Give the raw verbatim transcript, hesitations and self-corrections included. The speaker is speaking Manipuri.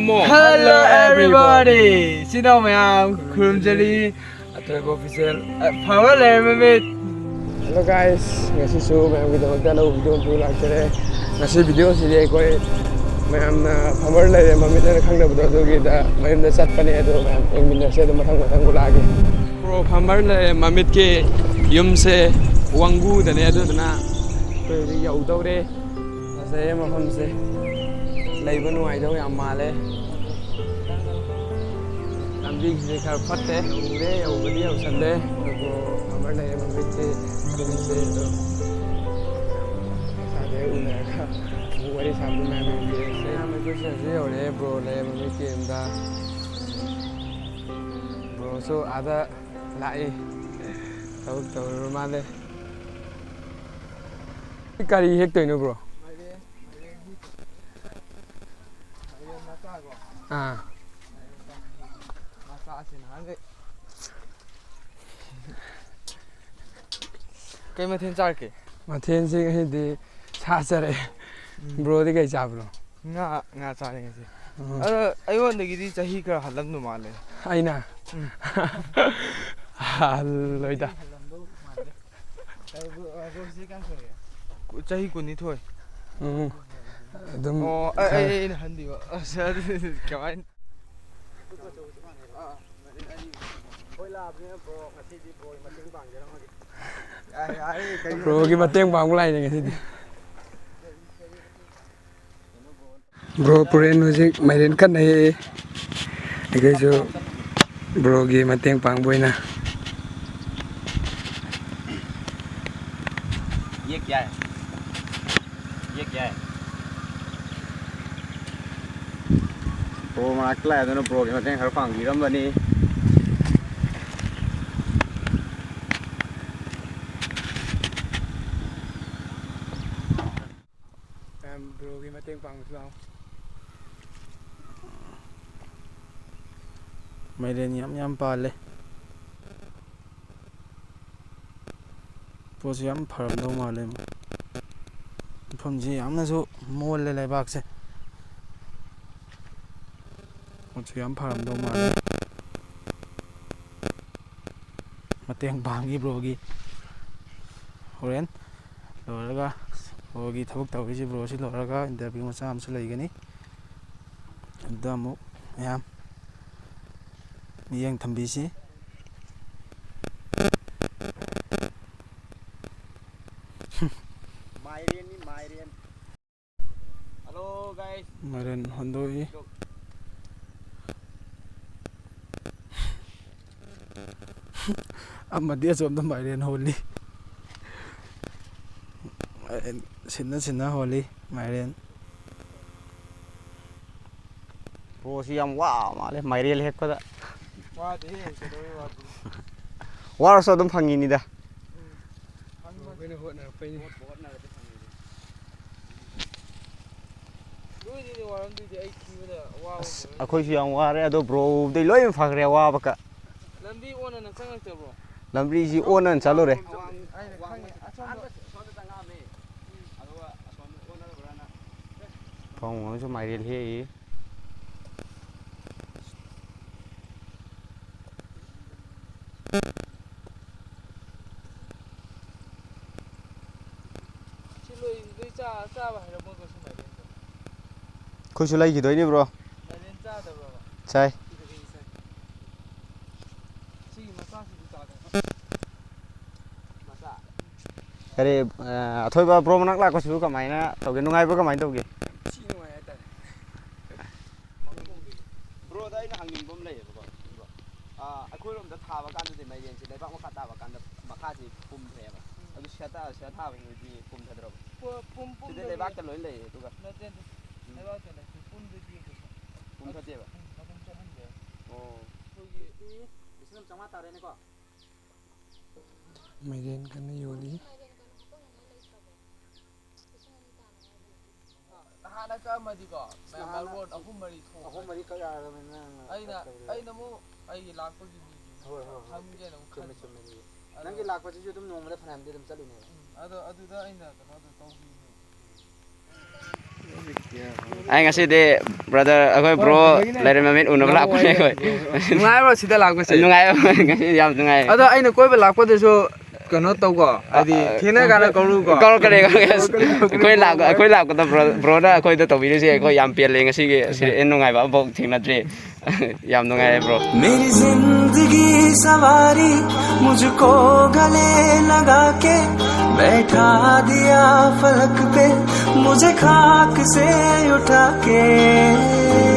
Hello everybody! ꯏꯆꯤꯟ ꯏꯅꯥꯎ ꯃꯌꯥꯝ ꯈꯨꯔꯨꯝꯖꯔꯤ꯫ ꯑꯊꯣꯏꯕ Official, ꯑ, ꯐꯕ ꯂꯩꯔ ꯃꯃꯤꯠ꯫ Hello guys, ꯉꯁꯤꯁꯨ ꯃꯌꯥꯝꯒꯤꯗꯃꯛꯇ ꯑꯅꯧꯕ video ꯑꯃ ꯄꯨꯔ ꯂꯥꯛꯆꯔꯦ꯫ ꯉꯁꯤ video ꯁꯤꯗꯤ ꯑꯩꯈꯣꯏ ꯃꯌꯥꯝꯅ farmer ꯂꯩꯔꯦ ꯃꯃꯤꯠ ꯍꯥꯏꯅ ꯈꯪꯅꯕꯗꯣ, ꯑꯗꯨꯒꯤꯗ ꯃꯌꯨꯝꯗ ꯆꯠꯄꯅꯦ꯫ ꯑꯗꯣ ꯃꯌꯥꯝ ꯌꯦꯡꯃꯤꯟꯅꯁꯦ, ꯑꯗꯨꯝ ꯃꯊꯪ ꯃꯊꯪ ꯎꯠꯂꯛꯑꯒꯦ꯫ Bro, farmer ꯂꯩꯔꯦ ꯃꯃꯤꯠꯀꯤ ꯌꯨꯝꯁꯦ ꯋꯥꯡꯒꯨꯗꯅꯦ, ꯑꯗꯨꯗꯨꯅ ꯑꯩꯈꯣꯏ ꯍꯧꯖꯤꯛ ꯌꯧꯗꯧꯔꯦ꯫ ꯐꯖꯩꯌꯦ ꯃꯐꯝꯁꯦ, ꯂꯩꯕ ꯅꯨꯡꯉꯥꯏꯗꯧ ꯌꯥꯝ ꯃꯥꯜꯂꯦ꯫ ꯂꯝꯕꯤꯁꯤꯗꯤ ꯈꯔ ꯐꯠꯇꯦ꯫ ꯌꯧꯔꯦ, ꯌꯧꯕꯗꯤ ꯌꯧꯁꯜꯂꯦ꯫ ꯑꯗꯨꯕꯨ farmer ꯂꯩꯔꯦ ꯃꯃꯤꯠꯀꯤ ꯌꯨꯝꯁꯦ꯫ ꯑꯗꯣ ꯃꯁꯥꯗꯩ ꯎꯅꯔꯒ ꯑꯃꯨꯛ ꯋꯥꯔꯤ ꯁꯥꯕꯗꯣ ꯃꯌꯥꯝ ꯌꯦꯡꯕꯤꯔꯁꯦ꯫ ꯃꯌꯥꯝ ꯑꯩꯈꯣꯏꯁꯦ ꯍꯧꯖꯤꯛ ꯌꯧꯔꯦ꯫ Bro ꯂꯩꯔꯦ ꯃꯃꯤꯠꯀꯤ ꯌꯨꯝꯗ꯫ Broꯁꯨ ꯑꯥꯗ ꯂꯥꯛꯏ, ꯊꯕꯛ ꯇꯧꯔꯨꯔ ꯃꯥꯜꯂꯦ꯫ ꯀꯔꯤ ꯍꯦꯛꯇꯣꯏꯅꯣ, bro? ꯃꯥꯏꯔꯦꯟ, ꯃꯥꯏꯔꯦꯟ ꯍꯦꯛꯇꯣꯏꯅꯤ꯫ ꯃꯥꯏꯔꯦꯟ ꯃꯆꯥꯀꯣ꯫ ꯑꯥ꯫ ꯃꯥꯏꯔꯦꯟ ꯃꯆꯥꯁꯤ ꯅꯍꯥꯟꯈꯩ꯫ ꯀꯩ ꯃꯊꯦꯜ ꯆꯥꯔꯛꯀꯦ? ꯃꯊꯦꯜꯁꯤ ꯉꯁꯤꯗꯤ ꯁꯥ ꯆꯥꯔꯛꯑꯦ꯫ ꯎꯝ꯫ Broꯗꯤ ꯀꯩ ꯆꯥꯕꯅꯣ? ꯉꯥ, ꯉꯥ ꯆꯥꯔꯦ ꯉꯁꯤ꯫ ꯎꯝ꯫ ꯑꯗꯣ ꯑꯩꯉꯣꯟꯗꯒꯤꯗꯤ ꯆꯍꯤ ꯈꯔ ꯍꯜꯂꯝꯗꯧ ꯃꯥꯜꯂꯦ꯫ ꯑꯩꯅ? ꯎꯝ꯫ ꯍꯜꯂꯣꯏꯗ꯫ ꯍꯜꯂꯝꯗꯧ ꯃꯥꯜꯂꯦ꯫ ꯀꯩ bro, ꯑ, bro ꯁꯤ ꯀꯌꯥꯝ ꯁꯨꯔꯒꯦ? ꯀꯨ-, ꯆꯍꯤ ꯀꯨꯟꯅꯤꯊꯣꯏ꯫ ꯎꯝ꯫ ꯑꯗꯨꯝ ꯑꯣ, ꯑꯩ, ꯈꯔ ꯑꯩ, ꯑꯩꯅ ꯍꯟꯕꯤꯕ꯫ ꯑꯁ, ꯑꯗꯨꯗꯤ ꯀꯃꯥꯏꯅ? ꯑꯩꯈꯣꯏ ꯂꯥꯛꯑꯕꯅꯤꯅ bro, ꯉꯁꯤꯗꯤ broꯒꯤ ꯃꯇꯦꯡ ꯄꯥꯡꯖꯔꯝꯃꯒꯦ꯫ ꯌꯥꯔꯦ, ꯌꯥꯔꯦ, ꯀꯔꯤ broꯒꯤ ꯃꯇꯦꯡ ꯄꯥꯡꯕ ꯂꯥꯛꯏꯅꯦ ꯉꯁꯤꯗꯤ꯫ Bro ꯄꯨꯔꯦꯟ ꯍꯧꯖꯤꯛ ꯃꯥꯏꯔꯦꯟ ꯀꯟꯅ ꯍꯦꯛꯏ꯫ ꯑꯩꯈꯣꯏꯁꯨ broꯒꯤ ꯃꯇꯦꯡ ꯄꯥꯡꯕ ꯑꯣꯏꯅ꯫ ये क्या है? ये क्या है? Bro ꯃꯅꯥꯛꯇ ꯂꯥꯛꯑꯦ, ꯑꯗꯨꯅ broꯒꯤ ꯃꯇꯦꯡ ꯈꯔ ꯄꯥꯡꯕꯤꯔꯝꯕꯅꯤ꯫ ꯃꯌꯥꯝ broꯒꯤ ꯃꯇꯦꯡ ꯄꯥꯡꯕꯁꯨ ꯂꯥꯛꯑꯣ꯫ ꯃꯥꯏꯔꯦꯟ ꯌꯥꯝ ꯌꯥꯝ ꯄꯥꯜꯂꯦ꯫ ꯄꯣꯠꯁꯤ ꯌꯥꯝ ꯐꯔꯝꯗꯧ ꯃꯥꯜꯂꯦ꯫ ꯃꯐꯝꯁꯤ ꯌꯥꯝꯅꯁꯨ ꯃꯣꯜꯂꯦ ꯂꯩꯕꯥꯛꯁꯦ꯫ ꯁꯨ ꯌꯥꯝ ꯐꯔꯝꯗꯧ ꯃꯥꯜꯂꯦ꯫ ꯃꯇꯦꯡ ꯄꯥꯡꯉꯤ ꯕ꯭ꯔꯣꯒꯤ꯫ ꯍꯣꯔꯦꯟ ꯂꯣꯏꯔꯒ ꯕ꯭ꯔꯣꯒꯤ ꯊꯕꯛ ꯇꯧꯔꯤꯁꯤ, ꯕ꯭ꯔꯣꯁꯤ ꯂꯣꯏꯔꯒ interview ꯃꯆꯥ ꯑꯃꯁꯨ ꯂꯩꯒꯅꯤ꯫ ꯑꯗꯨꯗ ꯑꯃꯨꯛ ꯃꯌꯥꯝ ꯃꯤꯠꯌꯦꯡ ꯊꯝꯕꯤꯁꯤ꯫ ꯃꯥꯏꯔꯦꯟꯅꯤ, ꯃꯥꯏꯔꯦꯟ꯫ Hello, guys. ꯃꯥꯏꯔꯦꯟ ꯍꯣꯟꯗꯣꯛꯏ꯫ ꯑꯃꯗꯤ ꯑꯁꯣꯝꯗ ꯃꯥꯏꯔꯦꯟ ꯍꯣꯜꯂꯤ꯫ ꯃꯥꯏꯔꯦꯟ ꯁꯤꯟꯅ ꯁꯤꯟꯅ ꯍꯣꯜꯂꯤ ꯃꯥꯏꯔꯦꯟ꯫ ꯕ꯭ꯔꯣꯁꯤ ꯌꯥꯝ ꯋꯥ ꯃꯥꯜꯂꯦ ꯃꯥꯏꯔꯦꯟ ꯍꯦꯛꯄꯗ꯫ ꯋꯥꯗꯦꯍꯦ, ꯀꯩꯗꯧꯕꯩ ꯋꯥꯗꯣꯏꯅꯣ? ꯋꯥꯔꯁꯨ ꯑꯗꯨꯝ ꯐꯪꯉꯤꯅꯤꯗ꯫ ꯎꯝ꯫ ꯐꯪꯕꯅꯤ꯫ ꯑꯩꯈꯣꯏꯅ ꯍꯣꯠꯅꯔꯛꯄꯩꯅꯤ꯫ ꯍꯣꯠꯄꯨ ꯍꯣꯠꯅꯔꯗꯤ ꯐꯪꯉꯤꯅꯤ꯫ ꯅꯣꯏꯅꯤꯅꯦ ꯋꯥꯔꯝꯗꯣꯏꯗꯤ, ꯑꯩ ꯊꯤꯕꯗ ꯑꯋꯥꯕ ꯑꯁ, ꯑꯣꯏꯔꯝꯅꯤ꯫ ꯑꯩꯈꯣꯏꯁꯨ ꯌꯥꯝ ꯋꯥꯔꯦ, ꯑꯗꯣ ꯕ꯭ꯔꯣꯗꯩ ꯂꯣꯏꯅ ꯐꯈ꯭ꯔꯦ ꯑꯋꯥꯕꯀ꯫ ꯂꯝꯕꯤ ꯑꯣꯟꯅꯅ ꯆꯪꯉꯛꯇꯕ꯭ꯔꯣ? ꯂꯝꯕꯤꯁꯤ ꯑꯣꯟꯅꯅ ꯆꯠꯂꯨꯔꯦ꯫ ꯑꯋꯥꯡ-, ꯑꯩꯅ ꯈꯪꯉꯦ, ꯑꯁꯣꯝꯗ꯫ ꯑꯁꯣꯝꯗ ꯆꯪꯉꯛꯑꯝꯃꯦ꯫ ꯎꯝ꯫ ꯑꯗꯨꯒ ꯑꯁꯣꯝꯗ ꯑꯣꯟꯅꯔꯕ꯭ꯔꯥꯅ꯫ ꯄꯥꯕꯨꯡ ꯑꯃꯁꯨ ꯃꯥꯏꯔꯦꯟ ꯍꯦꯛꯏ꯫ ꯁꯤ ꯂꯣꯏ, ꯂꯣꯏ ꯆꯥ-, ꯆꯥꯕ ꯍꯩꯔꯝꯃꯣꯏꯀꯣ ꯁꯤ ꯃꯥꯏꯔꯦꯟꯗꯣ꯫ ꯑꯩꯈꯣꯏꯁꯨ ꯂꯩꯈꯤꯗꯣꯏꯅꯦ, ꯕ꯭ꯔꯣ꯫ ꯃꯥꯏꯔꯦꯟ ꯆꯥꯗꯕ꯭ꯔꯕ? ꯆꯥꯏ꯫ ꯁꯤꯒꯤ ꯃꯆꯥꯁꯤꯗꯤ ꯆꯥꯗꯕ꯫ ꯃꯆꯥ꯫ ꯀꯔꯤ, ꯑ, ꯑꯊꯣꯏꯕ ꯕ꯭ꯔꯣ ꯃꯅꯥꯛ ꯂꯥꯛꯄꯁꯤꯕꯨ ꯀꯃꯥꯏꯅ ꯇꯧꯒꯦ? ꯅꯨꯡꯉꯥꯏꯕ꯭ꯔꯣ? ꯀꯃꯥꯏꯅ ꯇꯧꯒꯦ? ꯊꯤ ꯅꯨꯡꯉꯥꯏ ꯍꯥꯏꯇꯥꯔꯦ꯫ ꯕ꯭ꯔꯣꯗ ꯑꯩꯅ ꯍꯪꯅꯤꯡꯕ ꯑꯃ ꯂꯩꯌꯦꯕꯀꯣ, ꯕ꯭ꯔꯣ꯫ ꯑꯥ, ꯑꯩꯈꯣꯏꯔꯣꯝꯗ ꯊꯥꯕ ꯀꯥꯟꯗꯗꯤ ꯃꯥꯏꯔꯦꯟꯁꯦ ꯂꯩꯕꯥꯛ ꯃꯈꯥ ꯇꯥꯕ ꯀꯥꯟꯗ ꯃꯈꯥꯁꯤ ꯄꯨꯝꯊꯩꯑꯕ꯫ ꯎꯝ꯫ ꯑꯗꯨ ꯁꯤꯗ ꯇꯥ-, ꯁꯤꯗ ꯊꯥꯕꯁꯤꯗꯤ ꯄꯨꯝꯊꯗ꯭ꯔꯕ? ꯄꯨ-, ꯄꯨꯝ-, ꯁꯤꯗꯤ ꯄꯨꯝꯊꯗꯦ꯫ ꯂꯩꯕꯥꯛꯇ ꯂꯣꯏ ꯂꯩꯌꯦ, ꯑꯗꯨꯒ꯫ ꯅꯠꯇꯦ, ꯅꯠꯇꯦ꯫ ꯎꯝ꯫ ꯂꯩꯕꯥꯛꯇ ꯂꯩꯇꯦ, ꯄꯨꯝꯗꯗꯤ ꯀꯩꯁꯨ꯫ ꯄꯨꯝꯊꯗꯦꯕ? ꯎꯝ, ꯃꯄꯨꯝ ꯆꯠꯍꯟꯗꯦ꯫ ꯑꯣ꯫ ꯑꯩꯈꯣꯏꯒꯤ ꯂꯤꯁꯤꯡ ꯑꯃ ꯆꯥꯝꯃꯉꯥ ꯇꯥꯔꯦꯅꯦꯀꯣ? ꯃꯥꯏꯔꯦꯟ ꯀꯟꯅ ꯌꯣꯜꯂꯤ꯫ ꯅꯍꯥꯟꯅ ꯀꯛꯑꯝꯃꯗꯤꯀꯣ, ꯃꯌꯥꯝ ꯅꯍꯥꯟꯅ ꯃꯔꯣꯟ ꯑꯍꯨꯝ ꯃꯔꯤ ꯊꯣꯛ-, ꯑꯍꯨꯝ ꯃꯔꯤ ꯀꯛ ꯌꯥꯔꯕꯅꯤ ꯅꯪꯅ ꯑꯩꯅ, ꯀꯛꯇꯕꯤꯗ꯫ ꯑꯩꯅ ꯑꯃꯨꯛ ꯑꯩꯒꯤ ꯂꯥꯛꯄꯒꯤ ꯃꯤꯗꯨ ꯍꯣꯏ, ꯍꯣꯏ, ꯍꯣꯏ꯫ ꯊꯝꯒꯦꯅ ꯑꯃꯨꯛ ꯆꯨꯝꯃꯦ, ꯈꯟꯕ꯫ ꯆꯨꯝꯃꯦ ꯑꯗꯨꯗꯤ꯫ ꯑꯗꯣ ꯅꯪꯒꯤ ꯂꯥꯛꯄꯁꯤꯁꯨ ꯑꯗꯨꯝ ꯅꯣꯡꯃꯗ ꯐꯅꯌꯥꯝꯗꯤ ꯑꯗꯨꯝ ꯆꯠꯂꯤꯅꯦꯕ꯫ ꯎꯝ, ꯑꯗꯣ ꯑꯗꯨꯗ ꯑꯩꯅ ꯀꯩꯅꯣꯗꯣ ꯇꯧꯕꯤꯅꯦ꯫ ꯑꯩ ꯉꯁꯤꯗꯤ ꯕ꯭ꯔꯗꯔ, ꯑꯩꯈꯣꯏ ꯕ꯭ꯔꯣ ꯂꯩꯔꯝꯕ ꯃꯤꯠ ꯎꯅꯕ ꯂꯥꯛꯄꯅꯦ ꯑꯩꯈꯣꯏ꯫ ꯅꯨꯡꯉꯥꯏꯕ꯭ꯔꯣ ꯁꯤꯗ ꯂꯥꯛꯄꯁꯦ? ꯅꯨꯡꯉꯥꯏꯕ, ꯉꯁꯤ ꯌꯥꯝ ꯅꯨꯡꯉꯥꯏ꯫ ꯑꯗꯣ ꯑꯩꯅ ꯀꯣꯏꯕ ꯂꯥꯛꯄꯗꯁꯨ ꯀꯩꯅꯣ ꯇꯧꯀꯣ, ꯍꯥꯏꯗꯤ ꯊꯦꯡꯅ ꯀꯥꯟꯗ ꯀꯧꯔꯨꯀꯣ꯫ ꯀꯧꯔꯛꯀꯅꯤ, ꯀꯧꯔꯛꯀꯅꯤ꯫ ꯑꯩꯈꯣꯏ ꯂꯥꯛ-, ꯑꯩꯈꯣꯏ ꯂꯥꯛꯄꯗ ꯕ꯭ꯔꯣ-, ꯕ꯭ꯔꯣꯅ ꯑꯩꯈꯣꯏꯗ ꯇꯧꯕꯤꯔꯤꯁꯦ ꯑꯩꯈꯣꯏ ꯌꯥꯝ ꯄꯦꯜꯂꯦ꯫ ꯉꯁꯤꯒꯤ ꯁꯤ ꯍꯦꯟꯅ ꯅꯨꯡꯉꯥꯏꯕ ꯑꯃꯐꯥꯎ ꯊꯦꯡꯅꯗ꯭ꯔꯤ꯫ ꯌꯥꯝ ꯅꯨꯡꯉꯥꯏꯔꯦ ꯕ꯭ꯔꯣ꯫ मेरी जिंदगी सवारी मुझको गले लगा के बैठा दिया फलक पे, मुझे खाक से उठा के।